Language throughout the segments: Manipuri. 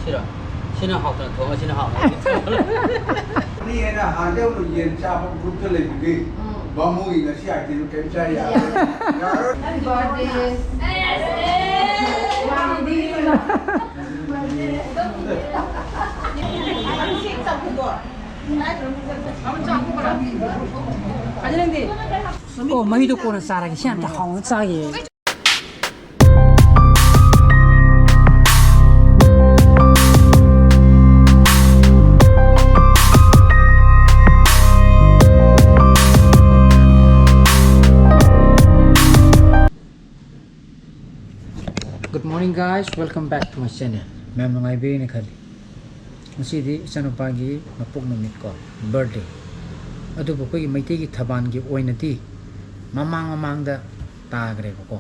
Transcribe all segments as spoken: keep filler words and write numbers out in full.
ꯁꯤꯔꯣ? ꯁꯤꯅ ꯍꯥꯎꯇꯅ ꯊꯣꯡꯉ ꯁꯤꯅ ꯍꯥꯎꯅ ꯊꯣꯡꯉ꯫ ꯃꯤ ꯍꯦꯟꯅ ꯍꯥꯟꯅꯗꯩ ꯍꯧꯅ ꯌꯦꯟ ꯆꯥꯕ group ꯇ ꯂꯩꯕꯒꯤ ꯕꯥꯃꯣꯟꯒꯤ ꯉꯁꯤ item ꯀꯩꯝ ꯆꯥ ꯌꯥꯔꯣꯏ꯫ ꯌꯥꯔꯣꯏ꯫ Happy birthday. ꯑꯣ, ꯃꯍꯤꯗꯣ ꯀꯣꯟꯅ ꯆꯥꯔꯒꯦ꯫ ꯁꯤ ꯑꯝꯇ ꯍꯥꯎꯅ ꯆꯥꯒꯦ꯫ Good morning, guys, welcome back to my channel. ꯃꯌꯥꯝ ꯅꯨꯡꯉꯥꯏꯕꯤꯔꯤꯅ ꯈꯜꯂꯤ꯫ ꯉꯁꯤꯗꯤ ꯏꯆꯥꯅꯨꯄꯥꯒꯤ ꯃꯄꯣꯛ ꯅꯨꯃꯤꯠ ꯀꯣ, birthday꯫ ꯑꯗꯨꯕꯨ ꯑꯩꯈꯣꯏꯒꯤ ꯃꯩꯇꯩꯒꯤ ꯊꯕꯥꯜꯒꯤ ꯑꯣꯏꯅꯗꯤ ꯃꯃꯥꯡ ꯃꯃꯥꯡꯗ ꯇꯥꯈ꯭ꯔꯦꯕꯀꯣ,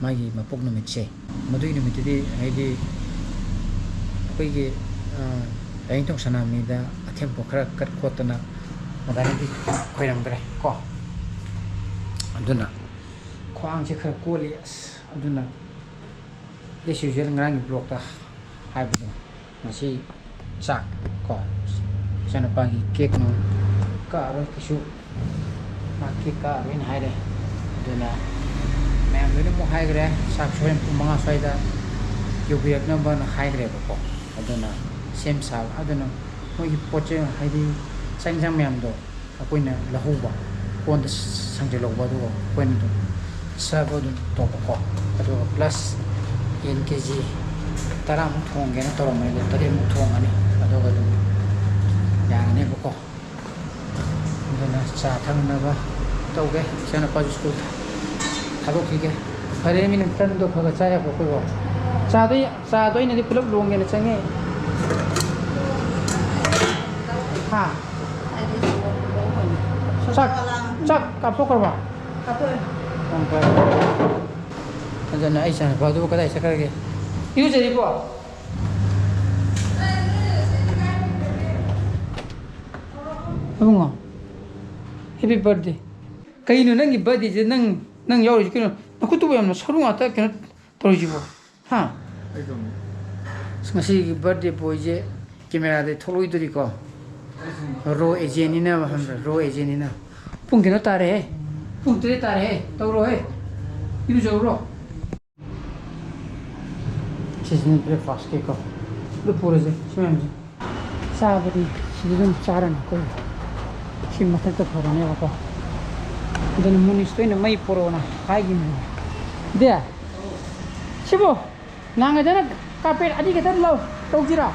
ꯃꯥꯒꯤ ꯃꯄꯣꯛ ꯅꯨꯃꯤꯠꯁꯦ꯫ ꯃꯗꯨꯒꯤ ꯅꯨꯃꯤꯠꯇꯨꯗꯤ ꯍꯥꯏꯗꯤ ꯑꯩꯈꯣꯏꯒꯤ, ꯑ, ꯂꯥꯏꯅꯤꯡꯊꯧ ꯁꯅꯥꯃꯍꯤꯗ ꯑꯊꯦꯝꯕ ꯈꯔ ꯀꯠ ꯈꯣꯠꯇꯅ ꯑꯗꯨꯃꯥꯏꯅꯗꯤ ꯈꯣꯏꯔꯝꯈ꯭ꯔꯦ ꯀꯣ꯫ ꯑꯗꯨꯅ ꯈ꯭ꯋꯥꯡꯁꯦ ꯈꯔ ꯀꯣꯜꯂꯤ ꯑꯁ꯫ ꯑꯗꯨꯅ as usual ꯉꯔꯥꯡꯒꯤ vlog ꯇ ꯍꯥꯏꯕꯗꯣ, ꯉꯁꯤ ꯆꯥꯛ ꯀꯣ, ꯏꯆꯥꯅꯨꯄꯥꯒꯤ cake ꯅꯨꯡ ꯀꯛꯑꯔꯣꯏ ꯀꯩꯁꯨ, ꯃꯥ cake ꯀꯛꯑꯔꯣꯏꯅ ꯍꯥꯏꯔꯦ꯫ ꯑꯗꯨꯅ ꯃꯌꯥꯝ ꯂꯣꯏꯅꯃꯛ ꯍꯥꯏꯈ꯭ꯔꯦ, ꯆꯥꯛꯁꯨ ꯍꯣꯔꯦꯟ ꯄꯨꯡ ꯃꯉꯥ ꯁ꯭ꯋꯥꯏꯗ ꯌꯧꯕꯤꯔꯛꯅꯕꯅ ꯍꯥꯏꯈ꯭ꯔꯦꯕꯀꯣ꯫ ꯑꯗꯨꯅ ꯁꯦꯝ ꯁꯥꯕ, ꯑꯗꯨꯅ ꯃꯣꯏꯒꯤ ꯄꯣꯠ ꯆꯩ ꯍꯥꯏꯗꯤ ꯆꯥꯛ ꯏꯟꯁꯥꯡ ꯃꯌꯥꯝꯗꯣ ꯑꯩꯈꯣꯏꯅ ꯂꯧꯍꯧꯕ, ꯀꯣꯟꯗ ꯁꯪꯖꯤꯜꯍꯧꯕ, ꯑꯗꯨꯒ ꯑꯩꯈꯣꯏꯅ ꯑꯗꯨꯝ serve ꯑꯗꯨꯝ ꯇꯧꯕꯀꯣ꯫ ꯑꯗꯨꯒ plus ꯌꯦꯟ ꯀꯦ ꯖꯤ ꯇꯔꯥꯃꯨꯛ ꯊꯣꯡꯒꯦꯅ ꯇꯧꯔꯝꯕꯅꯤ, ꯑꯗꯣ ꯇꯔꯦꯠꯃꯨꯛ ꯊꯣꯡꯉꯅꯤ, ꯑꯗꯨꯒ ꯑꯗꯨꯝ ꯌꯥꯔꯅꯦꯕꯀꯣ꯫ ꯑꯗꯨꯅ ꯆꯥ ꯊꯛꯅꯕ ꯇꯧꯒꯦ, ꯏꯆꯥꯅꯨꯄꯥꯁꯨ ꯁ꯭ꯀꯨꯜ ꯊꯥꯗꯣꯛꯈꯤꯒꯦ꯫ ꯐꯔꯦ, ꯃꯤꯅ ꯇꯟꯗꯣ ꯈꯔ ꯈꯔ ꯆꯥ ꯌꯥꯕ꯭ꯔꯣ ꯑꯩꯈꯣꯏꯕꯣ? ꯆꯥꯗꯣ ꯆꯥꯗꯣ ꯑꯩꯅꯗꯤ ꯄꯨꯂꯞ ꯂꯣꯡꯒꯦꯅ ꯆꯪꯉꯦ꯫ ꯍꯥ? ꯆꯥꯛ, ꯆꯥꯛ ꯀꯥꯞꯊꯣꯛꯈ꯭ꯔꯕ? ꯀꯥꯞꯊꯣꯛꯑꯦ꯫ ꯌꯥꯝ ꯐꯔꯦ꯫ ꯑꯗꯨꯅ ꯑꯩ ꯏꯆꯥꯅꯨꯄꯥꯗꯨꯕꯨ ꯀꯗꯥꯏ ꯆꯠꯈ꯭ꯔꯒꯦ? ꯏꯔꯨꯖꯔꯤꯕꯣ? ꯏꯕꯨꯡꯉꯣ, happy birthday꯫ ꯀꯩꯅꯣ ꯅꯪꯒꯤ birthday ꯁꯦ ꯅꯪ, ꯅꯪ ꯌꯥꯎꯔꯤꯁꯦ ꯀꯩꯅꯣ? ꯅꯈꯨꯠꯇꯨꯕꯨ ꯌꯥꯝꯅ ꯁꯔꯨ ꯉꯥꯛꯇ ꯀꯩꯅꯣ ꯇꯧꯔꯤꯁꯤꯕꯣ? ꯍꯥ? ꯑꯩ ꯀꯩꯅꯣ? ꯑꯁ, ꯉꯁꯤꯒꯤ birthday boyꯁꯦ cameraꯗ ꯊꯣꯛꯂꯛꯑꯣꯏꯗꯣꯔꯤꯀꯣ꯫ Raw agentꯅꯤꯅ ꯈꯪꯕ꯭ꯔꯥ? Raw agentꯅꯤꯅ꯫ ꯄꯨꯡ ꯀꯩꯅꯣ ꯇꯥꯔꯦꯍꯦ꯫ ꯄꯨꯡ ꯇꯔꯦꯠ ꯇꯥꯔꯦꯍꯦ꯫ ꯇꯧꯔꯣꯍꯦ꯫ ꯏꯔꯨꯖꯔꯨꯔꯣ꯫ ꯁꯤꯁꯤꯅ breakfastꯀꯤꯀꯣ꯫ ꯑꯗꯨ ꯄꯨꯔꯁꯦ, ꯁꯤ ꯃꯌꯥꯝꯁꯦ꯫ ꯆꯥꯕꯗꯤ ꯁꯤꯗ ꯑꯗꯨꯝ ꯆꯥꯔꯅꯤ ꯑꯩꯈꯣꯏ꯫ ꯁꯤ ꯃꯊꯛꯇ ꯐꯔꯅꯦꯕꯀꯣ꯫ ꯑꯗꯨꯅ ꯃꯨꯅꯤꯁꯇ ꯑꯣꯏꯅ ꯃꯩ ꯄꯨꯔꯛꯑꯣꯅ ꯍꯥꯏꯈꯤꯕꯅꯦ꯫ ꯗꯦ, ꯁꯤꯕꯨ ꯅꯍꯥꯟꯒꯗꯅ carpet ꯑꯅꯤ ꯈꯛꯇ ꯂꯧ ꯇꯧꯁꯤꯔꯥ?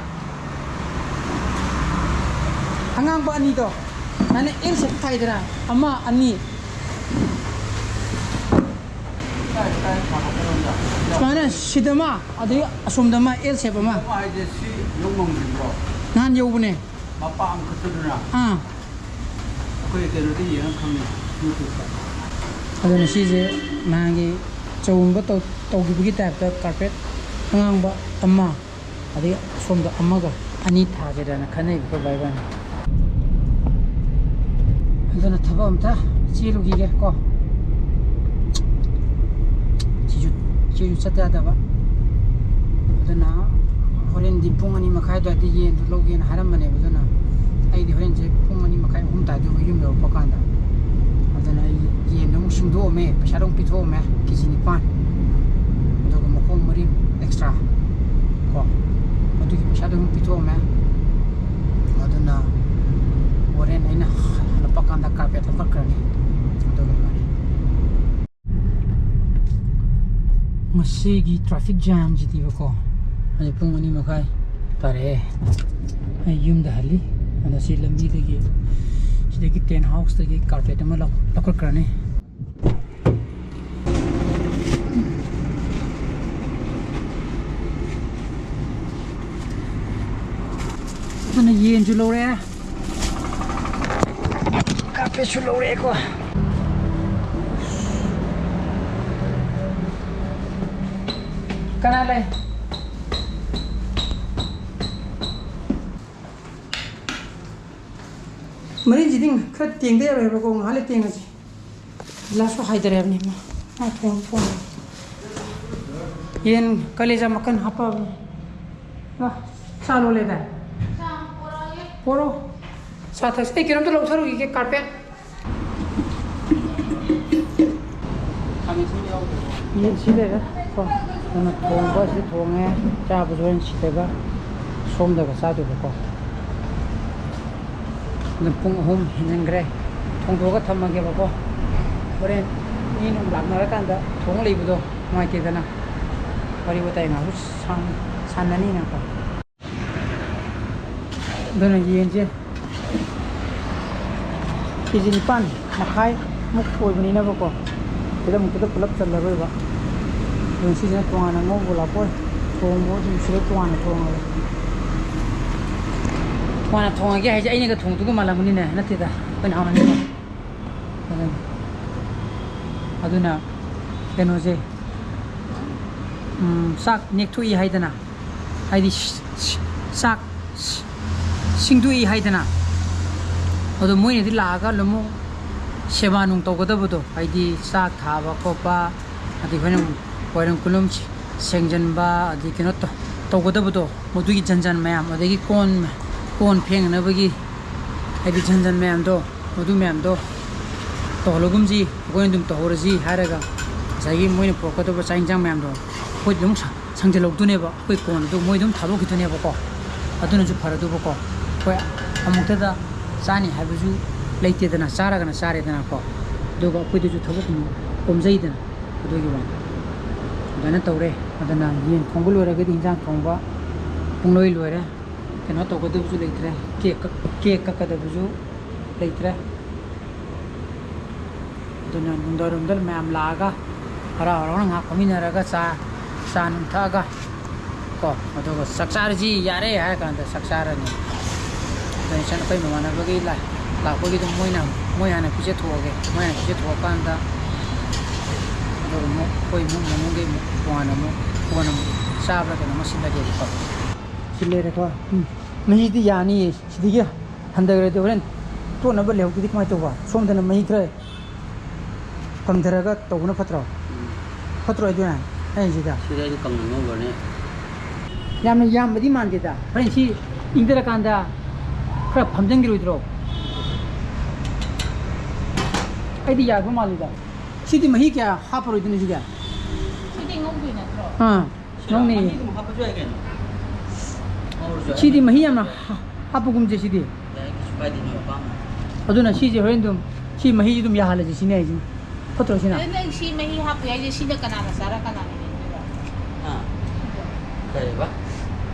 ꯑꯉꯥꯡꯕ ꯑꯅꯤꯗꯣ꯫ ꯅꯪꯅ L shape ꯊꯥꯏꯗꯅ, ꯑꯃ, ꯑꯅꯤ꯫ ꯀꯥꯏ, ꯀꯥꯏ ꯊꯥꯡꯒꯠꯀꯗꯧꯅꯣ? ꯁꯨꯃꯥꯏꯅ ꯁꯤꯗ ꯑꯃ, ꯑꯗꯒꯤ ꯑꯁꯣꯝꯗ ꯑꯃ, L shape ꯑꯃ꯫ ꯑꯃ ꯍꯥꯏꯁꯦ ꯁꯤ ꯌꯧ ꯉꯝꯗ꯭ꯔꯤꯕ꯭ꯔꯣ? ꯅꯍꯥꯟ ꯌꯧꯕꯅꯦ꯫ ꯃꯄꯥ ꯑꯃꯈꯛꯇꯗꯨꯅ? ꯑꯥ꯫ ꯑꯩꯈꯣꯏ ꯀꯩꯅꯣꯗ ꯌꯦꯡꯉ ꯈꯪꯉꯦ, YouTubeꯇ꯫ ꯑꯗꯨꯅ ꯁꯤꯁꯦ ꯅꯍꯥꯟꯒꯤ ꯆꯧꯒꯨꯝꯕ ꯇꯧ-, ꯇꯧꯈꯤꯕꯒꯤ typeꯇ carpet ꯑꯉꯥꯡꯕ ꯑꯃ, ꯑꯗꯒꯤ ꯑꯁꯣꯝꯗ ꯑꯃꯒ ꯑꯅꯤ ꯊꯥꯁꯤꯔꯅ ꯈꯟꯅꯩꯕ ꯑꯩꯈꯣꯏ ꯕꯥ ꯏꯕꯥꯅꯤ꯫ ꯑꯗꯨꯅ ꯊꯕꯛ ꯑꯝꯇ ꯆꯦꯜꯂꯨꯈꯤꯒꯦ ꯀꯣ꯫ ꯁꯤꯁꯨ, ꯁꯤꯁꯨ ꯆꯠꯇ ꯌꯥꯗꯕ꯫ ꯑꯗꯨꯅ ꯍꯣꯔꯦꯟꯗꯤ ꯄꯨꯡ ꯑꯅꯤ ꯃꯈꯥꯏ ꯑꯗꯨꯋꯥꯏꯗ ꯌꯦꯟꯗꯣ ꯂꯧꯒꯦꯅ ꯍꯥꯏꯔꯝꯕꯅꯦꯕ꯫ ꯑꯗꯨꯅ ꯑꯩꯗꯤ ꯍꯣꯔꯦꯟꯁꯦ ꯄꯨꯡ ꯑꯅꯤ ꯃꯈꯥꯏ, ꯑꯍꯨꯝ ꯇꯥꯗꯣꯏꯕ ꯌꯨꯝ ꯌꯧꯔꯛꯄ ꯀꯥꯟꯗ꯫ ꯑꯗꯨꯅ ꯑꯩ ꯌꯦꯟꯗꯣ ꯑꯃꯨꯛ ꯁꯤꯡꯗꯣꯛꯑꯝꯃꯦ, ꯄꯩꯁꯥꯗꯣ ꯑꯃꯨꯛ ꯄꯤꯊꯣꯛꯑꯝꯃꯦ, ꯀꯦ ꯖꯤ ꯅꯤꯄꯥꯟ꯫ ꯑꯗꯨꯒ ꯃꯈꯣꯡ ꯃꯔꯤ extra ꯀꯣ, ꯑꯗꯨꯒꯤ ꯄꯩꯁꯥꯗꯣ ꯑꯃꯨꯛ ꯄꯤꯊꯣꯛꯑꯝꯃꯦ꯫ ꯑꯗꯨꯅ ꯍꯣꯔꯦꯟ ꯑꯩꯅ ꯍꯜꯂꯛꯄ ꯀꯥꯟꯗ carpet ꯂꯧꯈꯠꯈ꯭ꯔꯅꯤ꯫ ꯑꯗꯨꯒ ꯂꯣꯏꯔꯦ꯫ ꯉꯁꯤꯒꯤ traffic jamꯁꯤꯗꯤꯕꯀꯣ, ꯍꯧꯖꯤꯛ ꯄꯨꯡ ꯑꯅꯤ ꯃꯈꯥꯏ ꯇꯥꯔꯛꯑꯦ꯫ ꯑꯩ ꯌꯨꯝꯗ ꯍꯜꯂꯤ꯫ ꯑꯗꯣ ꯁꯤ ꯂꯝꯕꯤꯗꯒꯤ, ꯁꯤꯗꯒꯤ tent houseꯇꯒꯤ carpet ꯑꯃ ꯂꯧ-, ꯂꯧꯈꯠꯈ꯭ꯔꯅꯤ꯫ ꯑꯗꯨꯅ ꯌꯦꯟꯁꯨ ꯂꯧꯔꯦ, carpetꯁꯨ ꯂꯧꯔꯛꯑꯦꯀꯣ꯫ ꯀꯅꯥ ꯂꯩ? ꯃꯔꯤꯟꯁꯤꯗꯤ ꯈꯔ ꯇꯦꯡꯗ ꯌꯥꯔꯣꯏꯕꯀꯣ, ꯉꯥꯏꯍꯥꯛ ꯂꯩ ꯇꯦꯡꯉꯁꯤ꯫ ꯒꯤꯂꯥꯁꯁꯨ ꯍꯥꯏꯗꯔꯦ ꯍꯥꯏꯕꯅꯤ ꯃꯥ꯫ ꯃꯥ ꯊꯣꯡ ꯊꯣꯡ꯫ ꯌꯦꯟ ꯀꯂꯦꯖꯥ ꯃꯈꯜ ꯍꯥꯞꯄꯕꯅꯤ꯫ ꯆꯥ ꯂꯣꯜꯂꯦꯗꯥꯏ? ꯄꯣꯔꯣ꯫ ꯆꯥ ꯊꯛꯁꯤ꯫ ꯑꯩ ꯀꯩꯅꯣꯝꯇ ꯂꯧꯊꯔꯨꯈꯤꯒꯦ, ꯀꯥꯔꯄꯦꯠ꯫ ꯌꯦꯟ ꯁꯤ ꯂꯩꯔꯦ ꯀꯣ꯫ ꯑꯗꯨꯅ ꯊꯣꯡꯕ ꯑꯁꯤ ꯊꯣꯡꯉꯦ꯫ ꯆꯥꯕꯁꯨ ꯍꯣꯔꯦꯟ ꯁꯤꯗꯒ ꯁꯣꯝꯗꯒ ꯆꯥꯗꯣꯏꯕꯀꯣ꯫ ꯑꯗꯨꯝ ꯄꯨꯡ ꯑꯍꯨꯝ ꯍꯦꯟꯖꯤꯟꯈ꯭ꯔꯦ꯫ ꯊꯣꯡꯗꯣꯛꯑꯒ ꯊꯝꯃꯒꯦꯕꯀꯣ꯫ ꯍꯣꯔꯦꯟ ꯃꯤ ꯅꯨꯡ ꯂꯥꯛꯅꯔꯀꯥꯟꯗ ꯊꯣꯡ ꯂꯩꯕꯗꯣ ꯅꯨꯡꯉꯥꯏꯇꯦꯗꯅ꯫ ꯋꯥꯔꯤ ꯋꯥꯇꯥꯏ ꯉꯥꯏꯍꯥꯛꯁꯨ ꯁꯥꯟ-, ꯁꯥꯟꯅꯅꯤꯅꯀꯣ꯫ ꯑꯗꯨꯅ ꯌꯦꯟꯁꯦ ꯀꯦ ꯖꯤ ꯅꯤꯄꯥꯟ ꯃꯈꯥꯏꯃꯨꯛ ꯑꯣꯏꯕꯅꯤꯅꯕꯀꯣ, ꯁꯤꯗ ꯑꯃꯨꯛꯇꯗ ꯄꯨꯂꯞ ꯆꯜꯂꯔꯣꯏꯕ꯫ ꯑꯗꯨꯅ ꯁꯤꯁꯤꯅ ꯇꯣꯉꯥꯟꯅ ꯉꯧꯕ ꯂꯥꯛꯄ ꯑꯣꯏ, ꯊꯣꯡꯕ ꯑꯗꯨꯝ ꯁꯤꯗ ꯇꯣꯉꯥꯟꯅ ꯊꯣꯡꯉꯒꯦ꯫ ꯇꯣꯉꯥꯟꯅ ꯊꯣꯡꯉꯒꯦ ꯍꯥꯏꯁꯦ ꯑꯩꯅꯒ ꯊꯣꯡꯗꯨꯒ ꯃꯥꯜꯂꯝꯒꯅꯤꯅꯦ? ꯅꯠꯇꯦꯗ, ꯑꯩꯈꯣꯏꯅ ꯍꯥꯎꯅꯅꯤꯀꯣ꯫ ꯑꯗꯨꯅ, ꯑꯗꯨꯅ ꯀꯩꯅꯣꯁꯦ, ꯎꯝ, ꯆꯥꯛ ꯅꯦꯛꯊꯣꯛꯏ ꯍꯥꯏꯗꯅ, ꯍꯥꯏꯗꯤ ꯁ-, ꯁ-, ꯆꯥꯛ ꯁ-, ꯁꯤꯡꯗꯣꯛꯏ ꯍꯥꯏꯗꯅ꯫ ꯑꯗꯣ ꯃꯣꯏꯅꯗꯤ ꯂꯥꯛꯑꯒ ꯑꯃꯨꯛ ꯁꯦꯕꯥ ꯅꯨꯡ ꯇꯧꯒꯗꯕꯗꯣ, ꯍꯥꯏꯗꯤ ꯆꯥꯛ ꯊꯥꯕ ꯈꯣꯠꯄ, ꯑꯗꯩ ꯑꯩꯈꯣꯏꯅ ꯋꯥꯏꯔꯝ ꯀꯨꯂꯨꯝ ꯁꯦꯡꯖꯟꯕ, ꯑꯗꯩ ꯀꯩꯅꯣ ꯇꯧ-, ꯇꯧꯒꯗꯕꯗꯣ, ꯃꯗꯨꯒꯤ ꯖꯟ ꯖꯥꯟ ꯃꯌꯥꯝ, ꯑꯗꯒꯤ ꯀꯣꯟ, ꯀꯣꯟ ꯐꯦꯡꯅꯅꯕꯒꯤ ꯍꯥꯏꯗꯤ ꯖꯟ ꯖꯟ ꯃꯌꯥꯝꯗꯣ, ꯃꯗꯨ ꯃꯌꯥꯝꯗꯣ ꯇꯧꯍꯜꯂꯒꯨꯝꯁꯤ, ꯑꯩꯈꯣꯏꯅ ꯑꯗꯨꯝ ꯇꯧꯍꯧꯔꯁꯤ ꯍꯥꯏꯔꯒ, ꯉꯁꯥꯏꯒꯤ ꯃꯣꯏꯅ ꯄꯨꯔꯛꯀꯗꯕ ꯆꯥꯛ ꯏꯟꯁꯥꯡ ꯃꯌꯥꯝꯗꯣ ꯑꯩꯈꯣꯏꯗ ꯑꯗꯨꯝ ꯁ-, ꯁꯪꯖꯜꯍꯧꯗꯣꯏꯅꯦꯕ꯫ ꯑꯩꯈꯣꯏ ꯀꯣꯟꯗꯣ ꯃꯣꯏ ꯑꯗꯨꯝ ꯊꯥꯗꯣꯛꯈꯤꯗꯣꯏꯅꯦꯕꯀꯣ꯫ ꯑꯗꯨꯅꯁꯨ ꯐꯔꯗꯧꯕꯀꯣ꯫ ꯑꯩꯈꯣꯏ ꯑꯃꯨꯛꯇꯗ ꯆꯥꯅꯤ ꯍꯥꯏꯕꯁꯨ ꯂꯩꯇꯦꯗꯅ, ꯆꯥꯔꯒꯅ ꯆꯥꯔꯦꯗꯅꯀꯣ꯫ ꯑꯗꯨꯒ ꯑꯩꯈꯣꯏꯗꯁꯨ ꯊꯕꯛ ꯑꯃꯨꯛ ꯀꯣꯝꯖꯩꯗꯅ, ꯑꯗꯨꯒꯤ ꯋꯥꯅꯤ꯫ ꯑꯗꯨꯃꯥꯏꯅ ꯇꯧꯔꯦ꯫ ꯑꯗꯨꯅ ꯌꯦꯟ ꯊꯣꯡꯕ ꯂꯣꯏꯔꯒꯗꯤ ꯏꯟꯖꯥꯡ ꯊꯣꯡꯕ ꯄꯨꯡꯂꯣꯏ ꯂꯣꯏꯔꯦ꯫ ꯀꯩꯅꯣ ꯇꯧꯒꯗꯕꯁꯨ ꯂꯩꯇ꯭ꯔꯦ, ꯀꯦꯛ ꯀꯛ-, ꯀꯦꯛ ꯀꯛꯀꯗꯕꯁꯨ ꯂꯩꯇ꯭ꯔꯦ꯫ ꯑꯗꯨꯅ ꯅꯨꯡꯗꯥꯡꯋꯥꯏꯔꯝꯗ ꯃꯌꯥꯝ ꯂꯥꯛꯑꯒ ꯍꯔꯥꯎ ꯍꯔꯥꯎꯅ ꯉꯥꯏꯍꯥꯛ ꯐꯝꯃꯤꯟꯅꯔꯒ ꯆꯥ, ꯆꯥ ꯅꯨꯡ ꯊꯛꯑꯒ ꯀꯣ, ꯑꯗꯨꯒ ꯆꯥꯛ ꯆꯥꯔꯁꯤ ꯌꯥꯔꯦ ꯍꯥꯏꯔ ꯀꯥꯟꯗ ꯆꯥꯛ ꯆꯥꯔꯅꯤ꯫ ꯑꯗꯨꯅ ꯏꯆꯟ ꯑꯩꯈꯣꯏ ꯃꯃꯥꯟꯅꯕꯒꯤ ꯂꯥꯛ-, ꯂꯥꯛꯄꯒꯤ ꯑꯗꯨꯝ ꯃꯣꯏꯅ, ꯃꯣꯏ ꯍꯥꯟꯅ ꯄꯤꯖꯊꯣꯛꯑꯒꯦ꯫ ꯃꯣꯏ ꯍꯥꯟꯅ ꯄꯤꯖꯊꯣꯛꯑꯀꯥꯟꯗ ꯑꯗꯨꯒ ꯑꯃꯨꯛ ꯑꯩꯈꯣꯏ ꯏꯃꯨꯡ ꯃꯅꯨꯡꯒꯤ ꯑꯃꯨꯛ ꯇꯣꯉꯥꯟꯅ ꯑꯃꯨꯛ ꯀꯣꯟꯅ ꯑꯃꯨꯛ ꯆꯥꯕ꯭ꯔꯥ ꯀꯩꯅꯣꯝꯃ ꯁꯤꯜꯂꯒꯦꯕꯀꯣ꯫ ꯁꯤ ꯂꯩꯔꯦꯀꯣ꯫ ꯎꯝ꯫ ꯃꯍꯤꯗꯤ ꯌꯥꯅꯤꯌꯦ꯫ ꯁꯤꯗꯒꯤ ꯍꯟꯊꯈ꯭ꯔꯗꯤ ꯍꯣꯔꯦꯟ ꯇꯣꯠꯅꯕ ꯂꯩꯍꯧꯗ꯭ꯔꯗꯤ ꯀꯃꯥꯏꯅ ꯇꯧꯕ? ꯁꯣꯝꯗꯅ ꯃꯍꯤ ꯈꯔ ꯀꯪꯊꯔꯒ ꯇꯧꯕꯅ ꯐꯠꯇ꯭ꯔꯣ? ꯎꯝ꯫ ꯐꯠꯇ꯭ꯔꯣ ꯑꯗꯨꯅ? ꯑꯩ ꯁꯤꯗ꯫ ꯁꯤꯗ ꯑꯩꯗꯤ ꯀꯪꯅ ꯉꯧꯈ꯭ꯔꯅꯤ꯫ ꯌꯥꯝꯅ ꯌꯥꯝꯕꯗꯤ ꯃꯥꯟꯗꯦꯗ꯫ ꯍꯣꯔꯦꯟ ꯁꯤ ꯏꯪꯊꯔꯀꯥꯟꯗ ꯈꯔ ꯐꯝꯖꯟꯈꯤꯔꯣꯏꯗ꯭ꯔꯣ? ꯑꯩꯗꯤ ꯌꯥꯗꯧ ꯃꯥꯜꯂꯤꯗ꯫ ꯁꯤꯗꯤ ꯃꯍꯤ ꯀꯌꯥ ꯍꯥꯞꯄꯔꯣꯏꯗꯣꯏꯅꯣ ꯁꯤꯗꯤ? ꯁꯤꯗꯤ ꯉꯧꯗꯣꯏ ꯅꯠꯇ꯭ꯔꯣ? ꯑꯥ, ꯁꯤꯔꯣ? ꯉꯧꯅꯤ꯫ ꯃꯍꯤ ꯑꯗꯨꯝ ꯍꯥꯞꯄꯁꯨ ꯌꯥꯏ ꯀꯩꯅꯣ꯫ ꯉꯧꯔꯁꯨ ꯌꯥꯏ꯫ ꯁꯤꯗꯤ ꯃꯍꯤ ꯌꯥꯝꯅ ꯍꯥ-, ꯍꯥꯞꯄꯒꯨꯝꯁꯦ ꯁꯤꯗꯤ꯫ ꯌꯥꯏ, ꯀꯩꯁꯨ ꯀꯥꯏꯗꯦ, ꯅꯣꯏ ꯑꯄꯥꯝꯕ꯫ ꯑꯗꯨꯅ ꯁꯤꯁꯦ ꯍꯣꯔꯦꯟ ꯑꯗꯨꯝ, ꯁꯤ ꯃꯍꯤꯁꯤ ꯑꯗꯨꯝ ꯌꯥꯍꯜꯂꯁꯤ ꯁꯤꯅꯦ ꯍꯥꯏꯁꯤꯅ꯫ ꯐꯠꯇ꯭ꯔꯣ ꯁꯤꯅ? ꯑꯗꯨ ꯅꯪ ꯁꯤ ꯃꯍꯤ ꯍꯥꯞꯄ ꯍꯥꯏꯁꯦ ꯁꯤꯅ ꯀꯅꯥꯅ ꯆꯥꯔ ꯀꯅꯥꯅ ꯌꯦꯡꯗꯣꯏꯕ? ꯍꯥ? ꯀꯔꯤꯕ?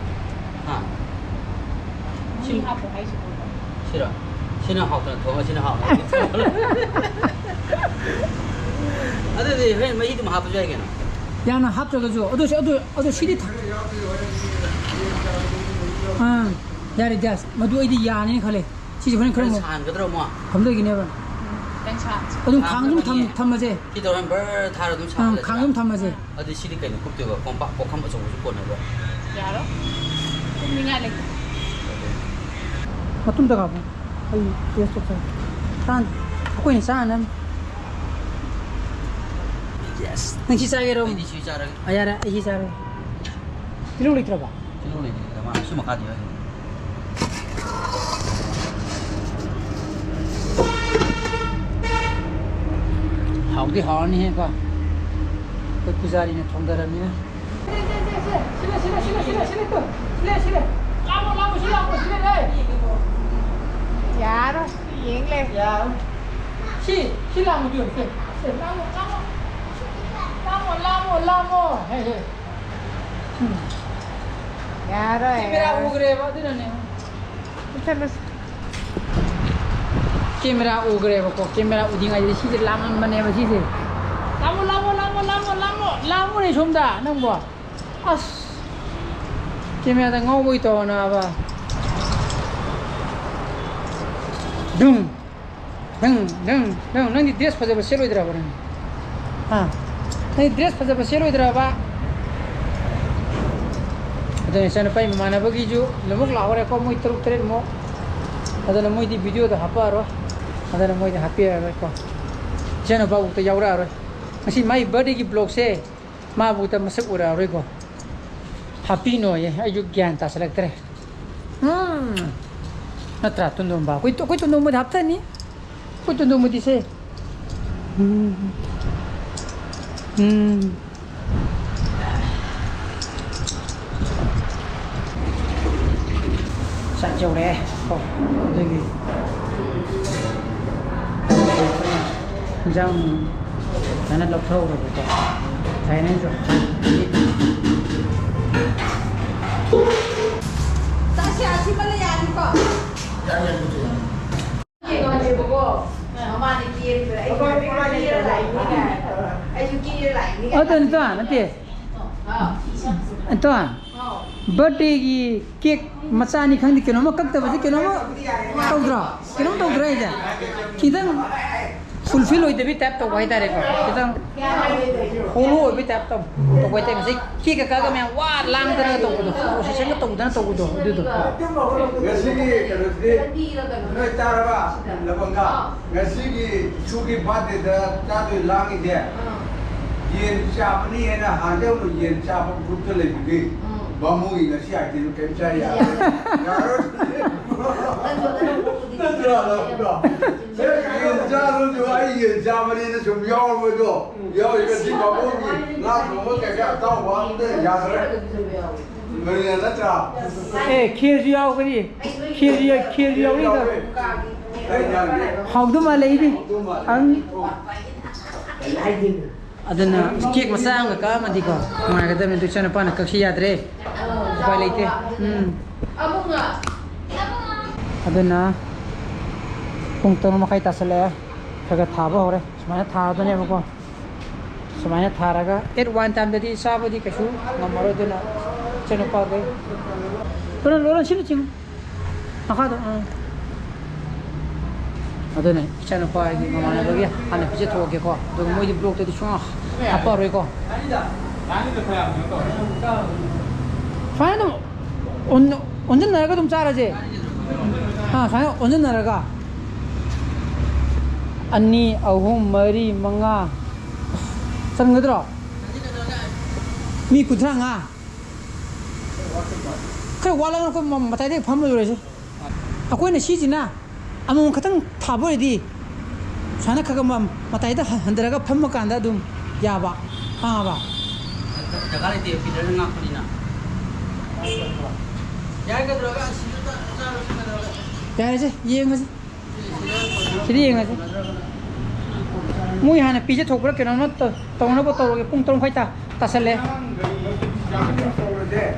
ꯍꯥ? ꯃꯍꯤ ꯁꯤ ꯍꯥꯞꯄ ꯍꯥꯏꯁꯤꯕꯣ? ꯁꯤꯔꯣ? ꯁꯤꯅ ꯍꯥꯎꯇꯅ ꯊꯣꯡꯉ ꯁꯤꯅ ꯍꯥꯎꯅ ꯊꯣꯡꯉ꯫ ꯑꯗꯨꯗꯤ ꯍꯣꯔꯦꯟ ꯃꯍꯤꯗꯨꯝ ꯍꯥꯞꯄꯁꯨ ꯌꯥꯏ ꯀꯩꯅꯣ꯫ ꯌꯥꯝꯅ ꯍꯥꯞꯇ꯭ꯔꯒꯁꯨ ꯑꯗꯨ, ꯑꯗꯨ, ꯑꯗꯨ ꯁꯤꯗꯤ ꯊ-, ꯑꯥ, ꯌꯥꯔꯦ ꯖꯁ, ꯃꯗꯨ ꯑꯩꯗꯤ ꯌꯥꯅꯤꯅ ꯈꯜꯂꯦ꯫ ꯁꯤꯁꯦ ꯍꯣꯔꯦꯟ ꯈꯔ ꯍꯣꯔꯦꯟ ꯑꯃꯨꯛ ꯁꯥꯍꯟꯒꯗ꯭ꯔꯣ ꯑꯃꯨꯛ? ꯊꯝꯗꯣꯏꯒꯤꯅꯦꯕ꯫ ꯎꯝ, ꯈꯤꯇꯪ ꯁꯥꯍꯟꯁꯦ꯫ ꯑꯗꯨꯝ ꯈꯥꯡ ꯈꯥꯡ ꯑꯗꯨꯝ ꯊꯝ-, ꯊꯝꯃꯅꯤ꯫ ꯊꯝꯃꯁꯦ꯫ ꯁꯤ ꯇꯧꯔ ꯍꯣꯔꯦꯟ ꯕꯔ ꯊꯥꯔ ꯑꯗꯨꯝ ꯑꯪ, ꯁꯥꯍꯜꯂꯁꯤꯔꯥ? ꯈꯥꯡ ꯑꯗꯨꯝ ꯊꯝꯃꯁꯦ꯫ ꯑꯗꯨꯗꯤ ꯁꯤꯗꯤ ꯀꯩꯅꯣ ꯀꯨꯞꯇꯣꯏꯕ? ꯀꯣꯝꯄꯥꯛ ꯄꯨꯈꯝ ꯑꯆꯧꯕꯁꯨ ꯀꯣꯟꯅꯕ? ꯌꯥꯔꯣꯏ꯫ ꯀꯨꯞꯅꯤꯡꯉꯥꯏ ꯂꯩꯇꯦ꯫ ꯃꯇꯨꯝꯗ ꯀꯥꯞꯄꯣ꯫ ꯑꯩ ꯇꯦꯁ ꯇꯧꯁꯦ꯫ ꯆꯥꯟ-, ꯑꯩꯈꯣꯏꯅ ꯆꯥꯅꯕꯅꯤ꯫ ꯌꯦꯁ꯫ ꯅꯪ ꯁꯤ ꯆꯥꯒꯦꯔꯣ? ꯑꯩꯗꯤ ꯁꯤ ꯆꯥꯔꯒꯦ꯫ ꯑ, ꯌꯥꯔꯦ, ꯑꯩ ꯁꯤ ꯆꯥꯔꯒꯦ꯫ ꯇꯤꯜꯍꯧ ꯂꯩꯇ꯭ꯔꯕ? ꯇꯤꯜꯍꯧ ꯂꯩꯇꯦ꯫ ꯃꯥ ꯁꯤ ꯃꯈꯥꯗꯤ ꯌꯥꯎꯔꯤ꯫ ꯍꯥꯎꯗꯤ ꯍꯥꯎꯔꯅꯤꯍꯦ ꯀꯣ꯫ ꯑꯩꯈꯣꯏ ꯄꯨꯖꯥꯔꯤꯅ ꯊꯣꯡꯗꯔꯕꯅꯤꯅ꯫ ꯁꯤꯂꯦ, ꯁꯤꯂꯦ, ꯁꯤꯂꯦ, ꯁꯤꯂꯦ, ꯁꯤꯂꯦ, ꯇꯨ꯫ ꯁꯤꯂꯦ, ꯁꯤꯂꯦ꯫ ꯂꯥꯡꯉꯣ, ꯂꯥꯡꯉꯣ, ꯁꯤ ꯂꯥꯡꯉꯣ, ꯁꯤꯂꯦ, ꯂꯩ꯫ ꯌꯥꯔꯣꯏ, ꯌꯦꯡ ꯂꯩ꯫ ꯌꯥꯔꯣꯏ꯫ ꯁꯤ, ꯁꯤ ꯂꯥꯡꯉꯣ, ꯇꯨ, ꯁꯤ꯫ ꯁꯤ, ꯂꯥꯡꯉꯣ, ꯂꯥꯡꯉꯣ꯫ ꯂꯥꯡꯉꯣ, ꯂꯥꯡꯉꯣ, ꯂꯥꯡꯉꯣ꯫ ꯍꯦ, ꯍꯦ꯫ ꯎꯝ꯫ ꯌꯥꯔꯣꯏ, ꯀꯦꯃꯦꯔꯥ ꯌꯥꯔꯣꯏ꯫ ꯎꯈ꯭ꯔꯦꯕ, ꯑꯗꯨꯅꯅꯦ꯫ ꯃꯨꯊꯠꯂꯁꯤ꯫ ꯀꯦꯃꯦꯔꯥ ꯎꯈ꯭ꯔꯦꯕꯀꯣ, ꯀꯦꯃꯦꯔꯥ ꯎꯗ꯭ꯔꯤꯉꯩꯗꯗꯤ ꯁꯤꯁꯦ ꯂꯥꯡꯉꯝꯕꯅꯦꯕ ꯁꯤꯁꯦ꯫ ꯂꯥꯡꯉꯣ, ꯂꯥꯡꯉꯣ, ꯂꯥꯡꯉꯣ, ꯂꯥꯡꯉꯣ, ꯂꯥꯡꯉꯣ, ꯂꯥꯡꯉꯣꯅꯦ ꯁꯣꯝꯗ ꯅꯪꯕꯣ꯫ ꯑꯁ, ꯀꯦꯃꯦꯔꯥꯗ ꯉꯥꯎꯕꯣꯏ ꯇꯧꯅꯕ꯫ ꯗꯨꯝ, ꯗꯪ, ꯗꯪ, ꯗꯪ꯫ ꯅꯪꯗꯤ ꯗ꯭ꯔꯦꯁ ꯐꯖꯕ ꯁꯦꯠꯂꯣꯏꯗ꯭ꯔꯕ ꯅꯪ? ꯍꯥ? ꯅꯪꯗꯤ ꯗ꯭ꯔꯦꯁ ꯐꯖꯕ ꯁꯦꯠꯂꯣꯏꯗ꯭ꯔꯕ? ꯑꯗꯨꯅ ꯏꯆꯥꯅꯨꯄꯥꯒꯤ ꯃꯃꯥꯟꯅꯕꯒꯤꯁꯨ ꯂꯣꯏꯅꯃꯛ ꯂꯥꯛꯍꯧꯔꯦꯀꯣ, ꯃꯣꯏ ꯇꯔꯨꯛ ꯇꯔꯦꯠꯃꯨꯛ꯫ ꯑꯗꯨꯅ ꯃꯣꯏꯗꯤ ꯚꯤꯗꯤꯑꯣꯗ ꯍꯥꯞꯄꯛꯑꯔꯣꯏ꯫ ꯑꯗꯨꯅ ꯃꯣꯏꯗꯤ ꯍꯥꯞꯄꯤꯔꯔꯣꯏꯀꯣ꯫ ꯏꯆꯥꯅꯨꯄꯥꯕꯨꯛꯇ ꯌꯥꯎꯔꯛꯑꯔꯣꯏ꯫ ꯉꯁꯤ ꯃꯥꯒꯤ ꯕꯥꯔꯗꯦꯒꯤ ꯕ꯭ꯂꯣꯒꯁꯦ ꯃꯥꯕꯨꯛꯇ ꯃꯁꯛ ꯎꯔꯛꯑꯔꯣꯏꯀꯣ꯫ ꯍꯥꯞꯄꯤꯅꯣꯌꯦ, ꯑꯩꯁꯨ ꯒ꯭ꯌꯥꯟ ꯇꯥꯁꯤꯜꯂꯛꯇ꯭ꯔꯦ꯫ ꯎꯝ꯫ ꯅꯠꯇ꯭ꯔꯥ, ꯇꯣꯟꯗꯣꯝꯕ? ꯑꯩꯈꯣꯏ, ꯑꯩꯈꯣꯏ ꯇꯣꯟꯗꯣꯝꯕꯗꯤ ꯍꯥꯞꯊꯅꯤ꯫ ꯑꯩꯈꯣꯏ ꯇꯣꯟꯗꯣꯝꯕꯗꯤ ꯁꯦ꯫ ꯎꯝ꯫ ꯎꯝ꯫ ꯆꯥꯛ ꯌꯧꯔꯛꯑꯦ꯫ ꯀꯣ, ꯑꯗꯨꯒꯤ ꯏꯟꯖꯥꯡ ꯐꯖꯅ ꯂꯧꯊꯍꯧꯔꯕꯀꯣ꯫ ꯐꯥꯏꯅꯦꯜꯁꯨ ꯆꯥꯁꯤ, ꯑꯁꯤꯃꯅ ꯌꯥꯅꯤꯀꯣ? ꯀꯩꯅꯣꯅꯦꯕꯀꯣ, ꯃꯃꯥꯅ ꯀꯦꯕꯗ ꯑꯩ ꯀꯦꯔ ꯂꯥꯛꯏꯅꯤ ꯀꯥꯏ꯫ ꯑꯩꯁꯨ ꯀꯦꯔ ꯂꯥꯛꯏꯅꯤ ꯀꯥꯏ꯫ ꯑꯗꯨ ꯅꯠꯇ꯭ꯔꯣ? ꯅꯠꯇꯦ꯫ ꯑꯥ꯫ ꯅꯠꯇ꯭ꯔꯣ? ꯑꯥ꯫ ꯕꯥꯔꯗꯦꯒꯤ ꯀꯦꯛ ꯃꯆꯥꯅꯤ ꯈꯪꯗꯦ, ꯀꯩꯅꯣꯝꯃ ꯀꯛꯇꯕꯁꯤ ꯀꯩꯅꯣꯝꯃ ꯇꯧꯗ꯭ꯔꯣ? ꯀꯩꯅꯣꯝ ꯇꯧꯗ꯭ꯔꯣ ꯍꯥꯏꯁꯦ? ꯈꯤꯇꯪ ꯐꯨꯜꯐꯤꯜ ꯑꯣꯏꯗꯕꯤ ꯇꯥꯏꯞ ꯇꯧꯕ ꯍꯥꯏꯇꯥꯔꯦꯀꯣ, ꯈꯤꯇꯪ ꯍꯣꯂꯣ ꯑꯣꯏꯕ ꯇꯥꯏꯞ ꯇꯧꯕ, ꯇꯧꯕ ꯍꯥꯏꯇꯥꯔꯦ꯫ ꯉꯁꯥꯏ ꯀꯦꯛꯀ ꯀꯛꯑꯒ ꯃꯌꯥꯝ ꯋꯥ ꯂꯥꯡꯗꯅ ꯇꯧꯕꯗꯣ, ꯄ꯭ꯔꯣꯁꯦꯁꯟꯒ ꯇꯧꯗꯅ ꯇꯧꯕꯗꯣ, ꯑꯗꯨꯗꯣ꯫ ꯉꯁꯤꯒꯤ ꯀꯩꯅꯣꯁꯤꯗꯤ ꯅꯣꯏ ꯇꯥꯔꯕ? ꯂꯕꯪꯒ, ꯉꯁꯤꯒꯤ ꯏꯁꯨꯒꯤ ꯕꯥꯔꯗꯦꯗ ꯆꯥꯗꯣꯏ ꯂꯥꯡꯉꯤꯁꯦ, ꯌꯦꯟ ꯆꯥꯕꯅꯤ ꯍꯥꯏꯅ ꯍꯥꯟꯅꯗꯩ ꯍꯧꯅ ꯌꯦꯟ ꯆꯥꯕ ꯒ꯭ꯔꯨꯞꯇ ꯂꯩꯕꯗꯤ, ꯕꯥꯃꯣꯟꯒꯤ ꯉꯁꯤ ꯑꯥꯏꯇꯦꯝ ꯀꯩꯝ ꯆꯥ ꯌꯥꯔꯣꯏ꯫ ꯌꯥꯔꯣꯏ꯫ ꯅꯠꯇ꯭ꯔꯣ, ꯂꯕꯪꯒ? ꯍꯦꯛ ꯌꯦꯟ ꯆꯥꯗ꯭ꯔꯁꯨ ꯑꯩ ꯌꯦꯟ ꯆꯥꯕꯅꯤꯅ ꯁꯨꯝ ꯌꯥꯎꯔꯕꯗꯣ, ꯌꯥꯎꯔꯤꯕ ꯁꯤ ꯕꯥꯃꯣꯟꯒꯤ ꯉꯥ ꯊꯣꯡꯕ ꯀꯩꯀꯥ ꯑꯇꯥꯎꯕ ꯑꯝꯇ ꯌꯥꯗ꯭ꯔꯦ꯫ ꯃꯔꯤꯅ ꯅꯠꯇ꯭ꯔꯥ? ꯑꯦ, ꯈꯦꯔꯁꯨ ꯌꯥꯎꯒꯅꯤ꯫ ꯈꯦꯔꯁꯨ ꯌꯥꯎ-, ꯈꯦꯔꯁꯨ ꯌꯥꯎꯅꯤꯗ꯫ ꯌꯥꯎꯋꯦ꯫ ꯑꯩ ꯌꯥꯎꯒꯦ꯫ ꯍꯥꯎꯗꯧ ꯃꯥꯜꯂꯦ ꯑꯩꯗꯤ꯫ ꯍꯥꯎꯗꯧ ꯃꯥꯜꯂꯦ꯫ ꯑꯪ꯫ ꯑꯗꯨꯅ ꯀꯦꯛ ꯃꯆꯥ ꯑꯃꯒ ꯀꯛꯑꯝꯃꯗꯤꯀꯣ, ꯅꯨꯡꯉꯥꯏꯒꯗꯕꯅꯤ꯫ ꯑꯗꯨ ꯏꯆꯥꯅꯨꯄꯥꯅ ꯀꯛꯁꯤ ꯌꯥꯗ꯭ꯔꯦ꯫ ꯎꯄꯥꯏ ꯂꯩꯇꯦ꯫ ꯎꯝ꯫ ꯑꯗꯨꯅ ꯄꯨꯡ ꯇꯔꯨꯛ ꯃꯈꯥꯏ ꯇꯥꯁꯜꯂꯛꯑꯦ꯫ ꯈꯔ ꯈꯔ ꯊꯥꯕ ꯍꯧꯔꯦ꯫ ꯁꯨꯃꯥꯏꯅ ꯊꯥꯔꯗꯣꯏꯅꯦꯕꯀꯣ꯫ ꯁꯨꯃꯥꯏꯅ ꯊꯥꯔꯒ at one time ꯗꯗꯤ ꯆꯥꯕꯗꯤ ꯀꯩꯁꯨ ꯉꯝꯃꯔꯣꯏ꯫ ꯑꯗꯨꯅ ꯏꯆꯥꯅꯨꯄꯥꯈꯩ, ꯂꯣꯏꯔꯣ, ꯂꯣꯏꯔꯣ, ꯁꯤꯅ ꯆꯤꯡꯉꯨ꯫ ꯃꯈꯥꯗ, ꯑꯥ꯫ ꯑꯗꯨꯅ ꯏꯆꯥꯅꯨꯄꯥꯒꯤ ꯃꯃꯥꯟꯅꯕꯒꯤ ꯍꯥꯟꯅ ꯄꯤꯖꯊꯣꯛꯑꯒꯦꯀꯣ꯫ ꯑꯗꯨꯒ ꯃꯣꯏꯗꯤ ꯕ꯭ꯂꯣꯛꯇꯗꯤ ꯁꯨꯡꯍꯥꯞ ꯍꯥꯞꯄꯛꯑꯔꯣꯏꯀꯣ꯫ ꯁꯨꯃꯥꯏꯅ ꯑꯗꯨꯝ ꯑꯣꯟ-, ꯑꯣꯟꯁꯤꯟꯅꯔꯒ ꯑꯗꯨꯝ ꯆꯥꯔꯁꯦ꯫ ꯑꯥ, ꯁꯨꯃꯥꯏꯅ ꯑꯣꯟꯁꯤꯟꯅꯔꯒ꯫ ꯑꯅꯤ, ꯑꯍꯨꯝ, ꯃꯔꯤ, ꯃꯉꯥ꯫ ꯆꯟꯒꯗ꯭ꯔꯣ? ꯃꯤ ꯀꯨꯟꯊ꯭ꯔꯥ ꯃꯉꯥ꯫ ꯈꯔ ꯋꯥꯠꯂꯒ ꯑꯩꯈꯣꯏ ꯃ-, ꯃꯇꯥꯏꯗ ꯐꯝꯃ ꯂꯣꯏꯔꯦꯁꯦ꯫ ꯑꯩꯈꯣꯏꯅ ꯁꯤꯁꯤꯅ ꯑꯃꯃꯝ ꯈꯛꯇꯪ ꯊꯥꯕ ꯑꯣꯏꯔꯗꯤ ꯁꯨꯃꯥꯏꯅ ꯈꯔ ꯈꯔ ꯃ-, ꯃꯇꯥꯏꯗ ꯍ-, ꯍꯟꯊꯔꯒ ꯐꯝꯕ ꯀꯥꯟꯗ ꯑꯗꯨꯝ ꯌꯥꯕ, ꯈꯪꯉꯕ? ꯗꯔꯀꯥꯔ ꯂꯩꯇꯦ, ꯄꯤꯗꯔꯅ ꯉꯥꯛꯄꯅꯤꯅ꯫ ꯌꯥꯏ, ꯀꯩꯗꯧꯔꯒꯦ? ꯑꯁꯤꯗ ꯆꯥꯔꯁꯤ, ꯀꯩꯗꯧꯔꯒꯦ? ꯌꯥꯔꯦꯁꯦ, ꯌꯦꯡꯉꯁꯤ꯫ ꯁꯤꯗ ꯌꯦꯡꯉꯁꯤ꯫ ꯃꯣꯏ ꯍꯥꯟꯅ ꯄꯤꯖ ꯊꯣꯛꯄ꯭ꯔꯥ ꯀꯩꯅꯣꯝꯃ ꯇꯧ-, ꯇꯧꯅꯕ ꯇꯧꯔꯒꯦ꯫ ꯄꯨꯡ ꯇꯔꯨꯛ ꯃꯈꯥꯏ ꯇꯥ-, ꯇꯥꯁꯜꯂꯦ꯫